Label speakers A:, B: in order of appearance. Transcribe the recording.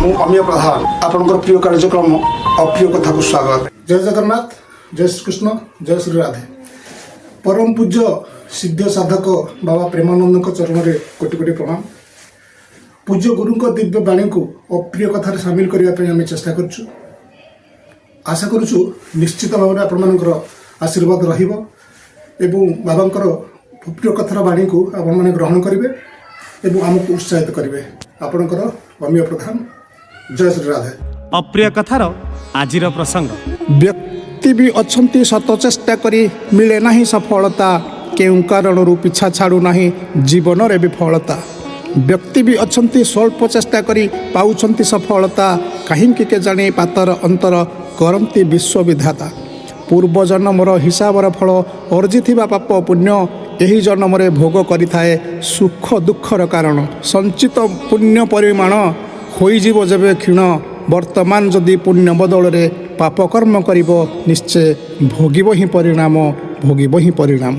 A: ମୁଁ ଅମିୟ ପ୍ରଧାନ, ଆପଣଙ୍କର ପ୍ରିୟ କାର୍ଯ୍ୟକ୍ରମ ଅପ୍ରିୟ କଥାକୁ ସ୍ୱାଗତ। ଜୟ ଜଗନ୍ନାଥ, ଜୟ ଶ୍ରୀକୃଷ୍ଣ, ଜୟ ଶ୍ରୀ ରାଧେ। ପରମ ପୂଜ୍ୟ ସିଦ୍ଧ ସାଧକ ବାବା ପ୍ରେମାନନ୍ଦଙ୍କ ଚରଣରେ କୋଟି କୋଟି ପ୍ରଣାମ। ପୂଜ୍ୟ ଗୁରୁଙ୍କ ଦିବ୍ୟ ବାଣୀକୁ ଅପ୍ରିୟ କଥାରେ ସାମିଲ କରିବା ପାଇଁ ଆମେ ଚେଷ୍ଟା କରୁଛୁ। ଆଶା କରୁଛୁ ନିଶ୍ଚିତ ଭାବରେ ଆପଣମାନଙ୍କର ଆଶୀର୍ବାଦ ରହିବ ଏବଂ ବାବାଙ୍କର ଅପ୍ରିୟ କଥାର ବାଣୀକୁ ଆପଣମାନେ ଗ୍ରହଣ କରିବେ ଏବଂ ଆମକୁ ଉତ୍ସାହିତ କରିବେ। ଆପଣଙ୍କର ଅମିୟ ପ୍ରଧାନ। ଜୟ ଶ୍ରୀ ରାଧେ।
B: ଅପ୍ରିୟ କଥାର ଆଜିର ପ୍ରସଙ୍ଗ।
A: ବ୍ୟକ୍ତି ବି ଅଛନ୍ତି, ଶତ ଚେଷ୍ଟା କରି ମିଳେ ନାହିଁ ସଫଳତା, କେଉଁ କାରଣରୁ ପିଛା ଛାଡ଼ୁ ନାହିଁ ଜୀବନରେ ବିଫଳତା। ବ୍ୟକ୍ତି ବି ଅଛନ୍ତି, ସ୍ୱଳ୍ପ ଚେଷ୍ଟା କରି ପାଉଛନ୍ତି ସଫଳତା, କାହିଁକି କେଜାଣି ପାତର ଅନ୍ତର କରନ୍ତି ବିଶ୍ୱବିଧାତା। ପୂର୍ବ ଜନ୍ମର ହିସାବର ଫଳ, ଅର୍ଜିଥିବା ପାପ ପୁଣ୍ୟ ଏହି ଜନ୍ମରେ ଭୋଗ କରିଥାଏ ସୁଖ ଦୁଃଖର କାରଣ। ସଞ୍ଚିତ ପୁଣ୍ୟ ପରିମାଣ ହୋଇଯିବ ଯେବେ କ୍ଷୀଣ, ବର୍ତ୍ତମାନ ଯଦି ପୁଣ୍ୟ ବଦଳରେ ପାପ କର୍ମ କରିବ, ନିଶ୍ଚୟ ଭୋଗିବ ହିଁ ପରିଣାମ, ଭୋଗିବ ହିଁ ପରିଣାମ।